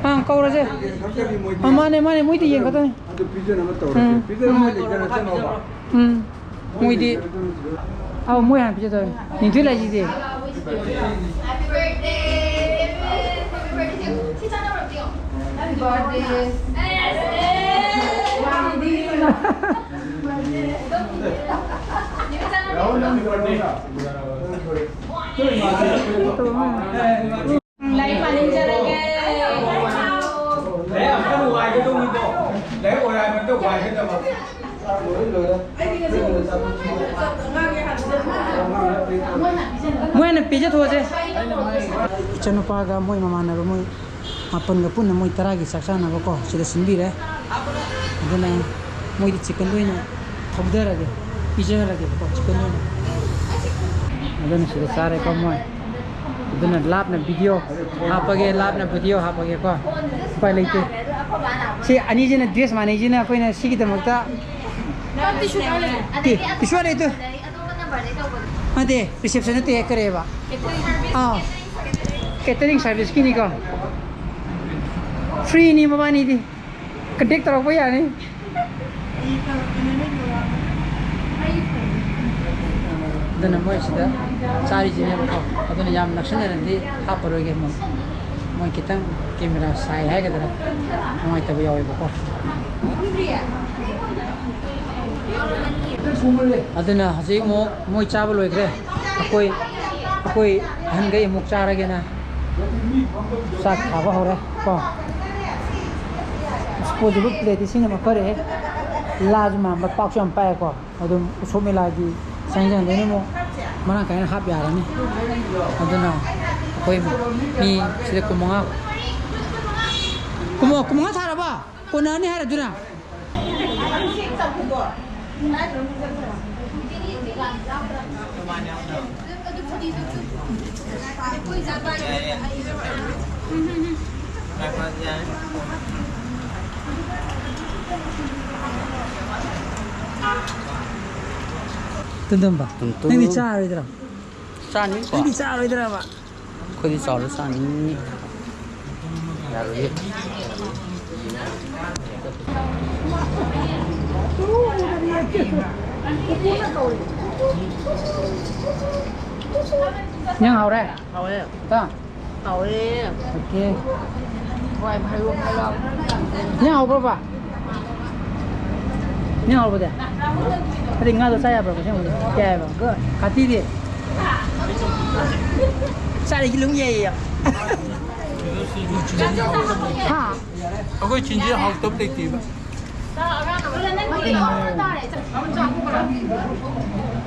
ꯑꯥ, ꯀꯧꯔꯁꯦ꯫ ꯑꯥ, ꯃꯥꯅꯦ, ꯃꯥꯅꯦ, ꯃꯣꯏꯗꯤ ꯌꯦꯡꯒꯗꯣꯏꯅꯤ꯫ ꯑꯗꯨ ꯄꯤꯖꯅꯕ ꯇꯧꯔꯁꯦ꯫ ꯎꯝ꯫ ꯄꯤꯖꯅꯕ ꯃꯣꯏ ꯂꯩꯖꯔꯁꯅꯣꯕ꯫ ꯎꯝ꯫ ꯃꯣꯏꯗꯤ꯫ ꯑꯧ, ꯃꯣꯏ ꯍꯥꯟꯅ ꯄꯤꯖꯗꯣꯏꯅꯤ꯫ ꯅꯤꯡꯊꯣꯏ ꯂꯥꯏꯁꯤꯗꯤ꯫ ꯂꯥꯏꯔꯤꯛ ꯄꯥꯅꯤꯡꯖꯔꯒꯦ꯫ ꯂꯥꯏꯔꯤꯛ ꯑꯝꯇ ꯅꯨꯡꯉꯥꯏꯒꯗꯧꯅꯤꯀꯣ꯫ ꯂꯥꯏꯔꯤꯛ ꯑꯣꯏꯔꯥꯏꯕ ꯑꯝꯇ ꯅꯨꯡꯉꯥꯏꯒꯗꯕ꯫ ꯃꯣꯏ ꯍꯥꯟꯅ ꯄꯤꯖꯊꯣꯛꯑꯁꯦ꯫ ꯏꯆꯟꯅꯨꯄꯥꯒ ꯃꯣꯏ ꯃꯃꯥꯟꯅꯕ ꯃꯣꯏ ꯃꯥꯄꯟꯒ ꯄꯨꯟꯅ ꯃꯣꯏ ꯇꯔꯥꯒꯤ ꯆꯥꯛ ꯆꯥꯅꯕꯀꯣ ꯁꯤꯗ ꯁꯤꯟꯕꯤꯔꯦ꯫ ꯑꯗꯨꯅ ꯃꯣꯏꯗꯤ ꯆꯤꯛꯀꯟꯗ ꯑꯣꯏꯅ ꯊꯧꯗꯔꯒꯦ, ꯄꯤꯖꯔꯒꯦꯕꯀꯣ, ꯆꯤꯛꯀꯟꯗ ꯑꯣꯏꯅ꯫ ꯑꯗꯨꯅ ꯁꯤꯗ ꯆꯥꯔꯦꯀꯣ ꯃꯣꯏ꯫ ꯑꯗꯨꯅ ꯂꯥꯞꯅ ꯚꯤꯗꯤꯑꯣ ꯍꯥꯞꯄꯒꯦ, ꯂꯥꯞꯅ ꯚꯤꯗꯤꯑꯣ ꯍꯥꯞꯄꯒꯦꯀꯣ꯫ ꯎꯄꯥꯏ ꯂꯩꯇꯦ꯫ ꯁꯤ ꯑꯅꯤꯁꯤꯅ ꯗ꯭ꯔꯦꯁ ꯃꯥꯟꯅꯩꯁꯤꯅ ꯑꯩꯈꯣꯏꯅ ꯁꯤꯒꯤꯗꯃꯛꯇ ꯇꯤ-, ꯇꯤꯁꯨ ꯂꯩꯇꯦ꯫ ꯅꯠꯇꯦ, ꯔꯤꯁꯦꯞꯁꯟ ꯅꯠꯇꯦ, ꯀꯔꯤꯕ? ꯑꯥ, ꯀꯦꯇꯔꯤꯡ ꯁꯥꯔꯚꯤꯁꯀꯤꯅꯤꯀꯣ꯫ ꯐ꯭ꯔꯤꯅꯤ ꯃꯕꯥꯅꯤꯗꯤ꯫ ꯀꯟꯇꯦꯛ ꯇꯧꯔꯛꯄ ꯌꯥꯅꯤ꯫ ꯑꯗꯨꯅ ꯃꯣꯏ ꯁꯤꯗ ꯆꯥꯔꯤꯁꯤꯅꯦꯕꯀꯣ꯫ ꯑꯗꯨꯅ ꯌꯥꯝ ꯅꯛꯁꯟꯅꯅꯗꯤ ꯍꯥꯞꯄꯔꯣꯏꯒꯦ ꯃꯣꯏ꯫ ꯃꯣꯏ ꯈꯤꯇꯪ ꯀꯦꯃꯦꯔꯥ ꯁꯥꯏ ꯍꯥꯏꯒꯗ꯭ꯔꯥ, ꯅꯨꯡꯉꯥꯏꯇꯕ ꯌꯥꯎꯋꯦꯕꯀꯣ꯫ ꯑꯗꯨꯅ ꯍꯧꯖꯤꯛ ꯑꯃꯨꯛ ꯃꯣꯏ ꯆꯥꯕ ꯂꯣꯏꯈ꯭ꯔꯦ꯫ ꯑꯩꯈꯣꯏ, ꯑꯩꯈꯣꯏ ꯑꯍꯟꯈꯩ ꯑꯃꯨꯛ ꯆꯥꯔꯒꯦꯅ ꯆꯥꯛ ꯊꯥꯕ ꯍꯧꯔꯦ ꯀꯣ꯫ Disposable plate ꯁꯤꯅ ꯃꯐꯔꯦ꯫ ꯂꯥꯁꯨ ꯃꯥꯟꯕ, ꯄꯥꯛꯁꯨ ꯌꯥꯝ ꯄꯥꯛꯑꯦꯀꯣ꯫ ꯑꯗꯨꯝ ꯎꯁꯣꯞ ꯃꯦꯂꯥꯒꯤ ꯆꯥꯛ ꯏꯟꯖꯥꯡꯗ ꯑꯣꯏꯅ ꯑꯃꯨꯛ ꯃꯔꯥꯡ ꯀꯥꯏꯅ ꯍꯥꯞ ꯌꯥꯔꯅꯤ꯫ ꯑꯗꯨꯅ ꯑꯩꯈꯣꯏ ꯃꯤ ꯁꯤꯗ ꯀꯨꯟꯃꯉꯥ ꯀꯨꯟꯃꯉꯥ, ꯀꯨꯟꯃꯉꯥ ꯊꯥꯔꯕ? ꯀꯣꯟꯅꯅꯤ ꯍꯥꯏꯔꯗꯨꯅ꯫ ꯇꯨꯝꯇꯨꯝꯕ, ꯇꯨꯝꯇꯨꯝ꯫ ꯅꯪꯗꯤ ꯆꯥꯔꯣꯏꯗ꯭ꯔꯣ? ꯆꯥꯅꯤꯀꯣ꯫ ꯅꯪꯗꯤ ꯆꯥꯔꯣꯏꯗ꯭ꯔꯕ? ꯑꯩꯈꯣꯏꯗꯤ ꯆꯥꯎꯔ ꯆꯥꯅꯤ꯫ ꯌꯥꯔꯣꯏꯌꯦ꯫ ꯏꯟꯖꯥꯡ ꯍꯥꯎꯔꯦ? ꯍꯥꯎꯔꯦ꯫ ꯇꯥ? ꯍꯥꯎꯔꯦ꯫ ꯑꯣꯀꯦ꯫ ꯍꯋꯥꯏ ꯐꯥꯏꯔꯣ ꯐꯥꯏꯔꯣ꯫ ꯏꯟꯖꯥꯡ ꯍꯥꯎꯕ꯭ꯔꯣꯕ? ꯏꯟꯖꯥꯡ ꯍꯥꯎꯕꯗꯤ? ꯑꯗꯩ ꯉꯥꯗꯣ ꯆꯥ ꯌꯥꯕ꯭ꯔꯣ? ꯑꯁꯦꯡꯕꯗꯤ? ꯌꯥꯏꯑꯕ꯫ ꯒꯨꯗ꯫ ꯀꯥꯇꯤꯗꯤ? ꯆꯥꯔꯤꯒꯤ ꯂꯨꯝ ꯌꯥꯏꯌꯦ꯫ ꯍꯥ? ꯑꯩꯈꯣꯏ ꯆꯤꯟꯁꯦ ꯍꯥꯎꯇꯕ ꯂꯩꯇꯦꯕ꯫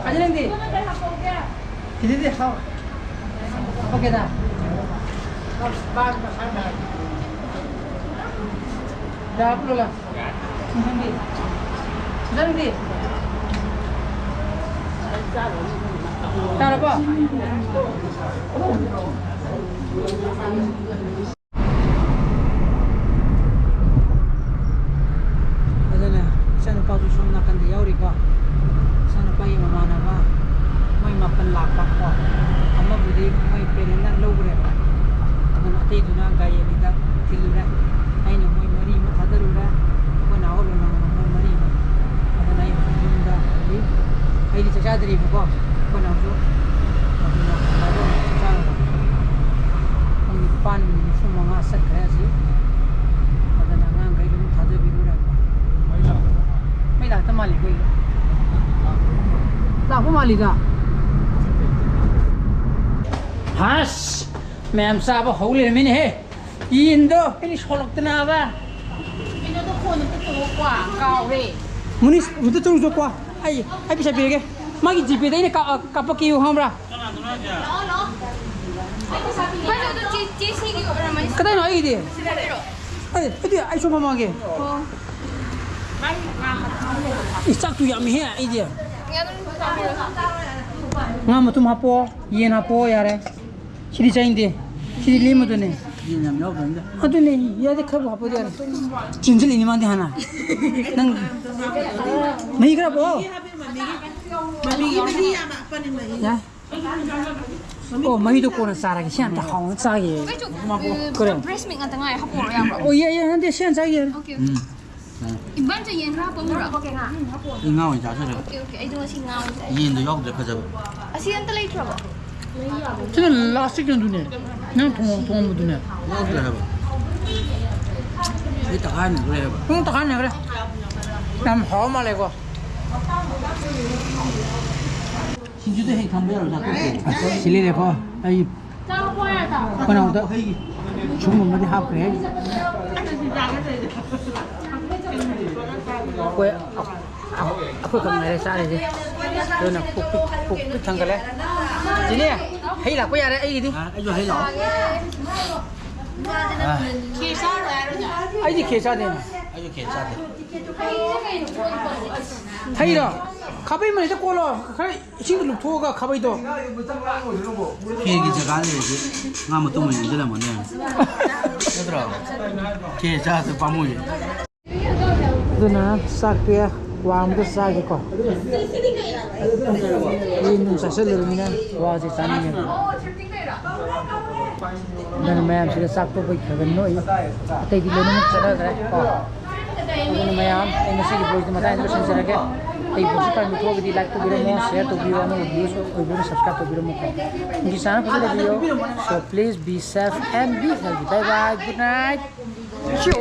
ꯑꯗꯨ ꯅꯪꯗꯤ? ꯁꯤꯗꯗꯤ ꯍꯥꯎ-, ꯍꯥꯄꯛꯀꯦꯗ꯫ ꯌꯥ, ꯄꯨꯜꯂꯒ꯫ ꯅꯪꯗꯤ? ꯅꯪꯗꯤ? ꯆꯥꯔꯕꯣ? ꯑꯗꯨꯅ ꯏꯆꯥꯅꯨꯄꯥꯁꯨ ꯁꯣꯝ ꯅꯥꯀꯟꯗ ꯌꯥꯎꯔꯤꯀꯣ꯫ ꯏꯆꯥꯅꯨꯄꯥꯒꯤ ꯃꯃꯥꯟꯅꯕ ꯃꯣꯏ ꯃꯥꯄꯟ ꯂꯥꯛꯄ ꯀꯣ꯫ ꯑꯃꯕꯨꯗꯤ ꯃꯣꯏ ꯄꯦꯔꯦꯟꯅ ꯂꯧꯈ꯭ꯔꯦꯕ꯫ ꯑꯗꯨꯅ ꯑꯇꯩꯗꯨꯅ ꯒꯥꯔꯤ ꯑꯅꯤꯗ ꯊꯤꯜꯂꯨꯔꯦ꯫ ꯑꯩꯅ ꯃꯣꯏ ꯃꯔꯤ ꯑꯃ ꯊꯥꯗꯔꯨꯔꯦ꯫ ꯑꯩꯈꯣꯏ ꯅꯥꯎ ꯂꯣꯏꯅ ꯃꯣꯏ ꯃꯔꯤ ꯑꯃ꯫ ꯑꯗꯨꯅ ꯑꯩ ꯍꯧꯖꯤꯛ ꯌꯨꯝꯗ ꯍꯜꯂꯤ꯫ ꯑꯩꯗꯤ ꯆꯥꯛ ꯆꯥꯗ꯭ꯔꯤꯕꯀꯣ꯫ ꯑꯩꯈꯣꯏ ꯅꯥꯎꯁꯨ ꯑꯗꯨꯅ ꯍꯜꯂꯛꯑꯒ ꯑꯃꯨꯛ ꯆꯥꯛ ꯆꯥꯔꯨꯔꯕ꯫ ꯄꯨꯡ ꯅꯤꯄꯥꯟ ꯃꯤꯅꯤꯠ ꯅꯤꯐꯨ ꯃꯉꯥ ꯆꯠꯈ꯭ꯔꯦ ꯍꯧꯖꯤꯛ꯫ ꯑꯗꯨꯅ ꯑꯉꯥꯡꯈꯩ ꯑꯗꯨꯝ ꯊꯥꯗꯕꯤꯔꯨꯔꯦ꯫ ꯃꯩ ꯂꯥꯛꯇ ꯃꯥꯜꯂꯦ ꯑꯩꯈꯣꯏꯒꯤ꯫ ꯂꯥꯛꯄ ꯃꯥꯜꯂꯤꯗ꯫ ꯍꯁ! ꯃꯌꯥꯝ ꯆꯥꯕ ꯍꯧ ꯂꯩꯔꯝꯃꯤꯅꯦꯍꯦ꯫ ꯌꯦꯟꯗꯣ ꯑꯩꯅ ꯁꯣꯛꯂꯛꯇꯅꯕ꯫ ꯀꯩꯅꯣꯗꯣ ꯐꯣꯟ ꯑꯝꯇ ꯇꯧꯔꯛꯑꯣꯀꯣ, ꯀꯥꯎꯔꯦ꯫ ꯃꯨꯅꯤꯁ, ꯑꯝꯇ ꯆꯠꯂꯨꯆꯣꯀꯣ꯫ ꯑꯩ, ꯑꯩ ꯄꯩꯁꯥ ꯄꯤꯔꯒꯦ꯫ ꯃꯥꯒꯤ ꯖꯤꯄꯦꯗ ꯑꯩꯅ ꯀꯥꯞ-, ꯀꯥꯞꯄꯛꯀꯦꯌꯨ ꯈꯪꯕ꯭ꯔꯥ? ꯂꯥꯛꯑꯣ, ꯂꯥꯛꯑꯣ꯫ ꯑꯩ ꯄꯩꯁꯥ ꯄꯤꯒꯦ꯫ ꯀꯩꯅꯣꯗꯣ ꯆꯦ, ꯆꯦ ꯁꯤꯒꯤ ꯑꯣꯏꯔꯝꯃꯅꯤ꯫ ꯀꯗꯥꯏꯅꯣ ꯑꯩꯒꯤꯗꯤ? ꯁꯤꯗ ꯂꯩꯔꯣ꯫ ꯑꯩ ꯑꯩꯗꯤ ꯑꯩ ꯁꯣꯝ ꯐꯝꯃꯒꯦ꯫ ꯏꯁ, ꯆꯥꯛꯇꯨ ꯌꯥꯝꯃꯤꯍꯦ ꯑꯩꯗꯤ꯫ ꯉꯥ ꯃꯇꯨꯝ ꯍꯥꯞꯄꯣ, ꯌꯦꯟ ꯍꯥꯞꯄꯣ, ꯌꯥꯔꯦ꯫ ꯁꯤꯗꯤ ꯆꯥꯅꯤꯡꯗꯦ꯫ ꯁꯤꯗꯤ ꯂꯦꯝꯃꯗꯨꯅꯦ꯫ ꯌꯦꯟ ꯌꯥꯝ ꯌꯥꯎꯗꯕꯅꯤꯗ꯫ ꯑꯗꯨꯅꯦ, ꯌꯥꯗꯦ, ꯈꯔꯕꯨ ꯍꯥꯞꯄꯗꯤ ꯌꯥꯔꯦ꯫ ꯆꯦꯟꯁꯤꯜꯂꯤꯅꯤ ꯃꯥꯗꯤ ꯍꯥꯟꯅ꯫ ꯅꯪ ꯃꯍꯤ ꯈꯔ ꯍꯥꯞꯄꯣ꯫ ꯃꯃꯤꯒꯤ ꯃꯍꯤ ꯌꯥꯝ ꯍꯥꯞꯄꯅꯤ, ꯃꯍꯤ꯫ ꯌꯥꯏ꯫ ꯑꯣ, ꯃꯍꯤꯗꯣ ꯀꯣꯟꯅ ꯆꯥꯔꯒꯦ꯫ ꯁꯤ ꯑꯝꯇ ꯍꯥꯎꯅ ꯆꯥꯒꯦ꯫ ꯑꯩꯁꯨ, ꯀꯔꯤ? ꯎꯝ, breast milk ꯉꯥꯛꯇ ꯉꯥꯏ꯫ ꯍꯥꯞꯄꯛꯑꯣꯔꯣ, ꯌꯥꯕ꯭ꯔꯣ? ꯑꯣ, ꯌꯥꯏ, ꯌꯥꯏ, ꯅꯠꯇꯦ, ꯁꯤ ꯍꯥꯟꯅ ꯆꯥꯒꯦ꯫ Okay, okay꯫ ꯎꯝ꯫ ꯏꯕꯥꯅꯤ ꯆꯠ ꯌꯦꯟ ꯈꯔ ꯍꯥꯞꯄꯝꯃꯨꯔꯣ? ꯑꯩ ꯉꯥ ꯑꯣꯏꯅ ꯆꯥꯖꯔꯦ꯫ Okay, okay꯫ ꯑꯩꯗꯣ ꯉꯁꯤ ꯉꯥ ꯑꯣꯏꯅ ꯆꯥꯏ꯫ ꯌꯦꯟꯗꯣ ꯌꯥꯎꯗ꯭ꯔꯦ ꯐꯖꯕ꯫ ꯑꯁꯤ ꯑꯝꯇ ꯂꯩꯇ꯭ꯔꯕꯣ? ꯁꯤꯅ last ꯀꯩꯅꯣꯗꯨꯅꯦ꯫ ꯅꯪ ꯊꯣꯡ-, ꯊꯣꯡꯕꯗꯨꯅꯦ꯫ ꯌꯥꯎꯗ꯭ꯔꯦ ꯍꯥꯏꯕ꯫ ꯑꯩ ꯇꯪꯈꯥꯏ ꯍꯟꯈ꯭ꯔꯦ ꯍꯥꯏꯕ꯫ ꯄꯨꯡ ꯇꯪꯈꯥꯏ ꯍꯟꯈ꯭ꯔꯦ꯫ ꯌꯥꯝ ꯍꯥꯎ ꯃꯥꯜꯂꯦꯀꯣ꯫ ꯁꯤꯡꯖꯨꯗ ꯍꯦꯛ ꯊꯝꯕ ꯌꯥꯔꯣꯏ, ꯆꯥꯊꯣꯛꯈ꯭ꯔꯦ꯫ ꯑꯁ, ꯁꯤ ꯂꯩꯔꯦꯀꯣ꯫ ꯑꯩ ꯑꯩꯈꯣꯏ ꯅꯥꯎꯗ ꯁꯤꯒꯨꯝꯕꯗꯤ ꯍꯥꯞꯈ꯭ꯔꯦ꯫ ꯑꯩꯈꯣꯏ, ꯑꯩꯈꯣꯏ ꯈꯛ ꯉꯥꯏꯔꯦ ꯆꯥꯔꯤꯁꯦ꯫ ꯑꯗꯨꯅ ꯄꯨꯛ ꯄꯤꯛ, ꯄꯨꯛ ꯄꯤꯛ ꯊꯟꯒꯠꯂꯦ꯫ ꯆꯤꯅꯤ, ꯍꯩ ꯂꯥꯛꯄ ꯌꯥꯔꯦ ꯑꯩꯒꯤꯗꯤ꯫ ꯑ, ꯑꯩꯁꯨ ꯍꯩ ꯂꯥꯛꯑꯣ꯫ ꯑ꯫ ꯑꯩꯗꯤ ꯈꯦꯔ ꯆꯥꯗꯦꯅ꯫ ꯑꯩꯁꯨ ꯈꯦꯔ ꯆꯥꯗꯦ꯫ ꯍꯩꯔꯣ? ꯈꯥꯕꯩ ꯃꯔꯤꯗ ꯀꯣꯜꯂꯣ꯫ ꯈꯔ ꯏꯁꯤꯡꯗ ꯂꯨꯞꯊꯣꯛꯑꯒ ꯈꯥꯕꯩꯗꯣ꯫ ꯈꯦꯔꯒꯤ ꯖꯒꯥ ꯂꯩꯔꯗꯤ ꯉꯥ ꯃꯇꯨꯝ ꯑꯣꯏꯅ ꯌꯣꯝꯁꯤꯜꯂꯝꯃꯅꯤ꯫ ꯅꯠꯇ꯭ꯔꯣ? ꯈꯦꯔ ꯆꯥꯗ ꯄꯥꯝꯃꯨꯏ꯫ ꯑꯗꯨꯅ ꯆꯥꯛꯇꯤ ꯋꯥ ꯑꯃꯗ ꯆꯥꯒꯦꯀꯣ꯫ ꯌꯦꯟ ꯅꯨꯡ ꯆꯥꯁꯤꯜꯂꯨꯔꯃꯤꯅ ꯋꯥꯁꯦ ꯆꯥꯅꯤꯡꯉꯦꯕ꯫ ꯑꯗꯨꯅ ꯃꯌꯥꯝꯁꯤꯗ ꯆꯥꯛ ꯇꯣꯛꯄꯒꯤ ꯈꯔ ꯈꯔ ꯅꯣꯛꯏ꯫ ꯑꯇꯩꯗꯤ ꯂꯣꯏꯅꯃꯛ ꯆꯠꯅꯈ꯭ꯔꯦ ꯀꯣ꯫ ꯑꯗꯨꯅ ꯃꯌꯥꯝ, ꯑꯩ ꯉꯁꯤꯒꯤ vlogꯁꯤ ꯃꯇꯥꯡꯗ ꯂꯣꯏꯁꯤꯟꯖꯔꯒꯦ꯫ ꯑꯩ vlogꯁꯤ ꯄꯥꯝꯕꯤꯊꯣꯛꯑꯒꯗꯤ like ꯇꯧꯕꯤꯔꯝꯃꯣ, share ꯇꯧꯕꯤꯌꯣ, ꯑꯅꯧꯕ views ꯑꯣꯏꯕꯤꯔꯒ subscribe ꯇꯧꯕꯤꯔꯝꯃꯨꯀꯣ꯫ ꯑꯩꯒꯤ channel ꯐꯖꯅ ꯂꯩꯕꯤꯌꯣ꯫ So please be safe and be healthy. Bye bye. Good night. Chew.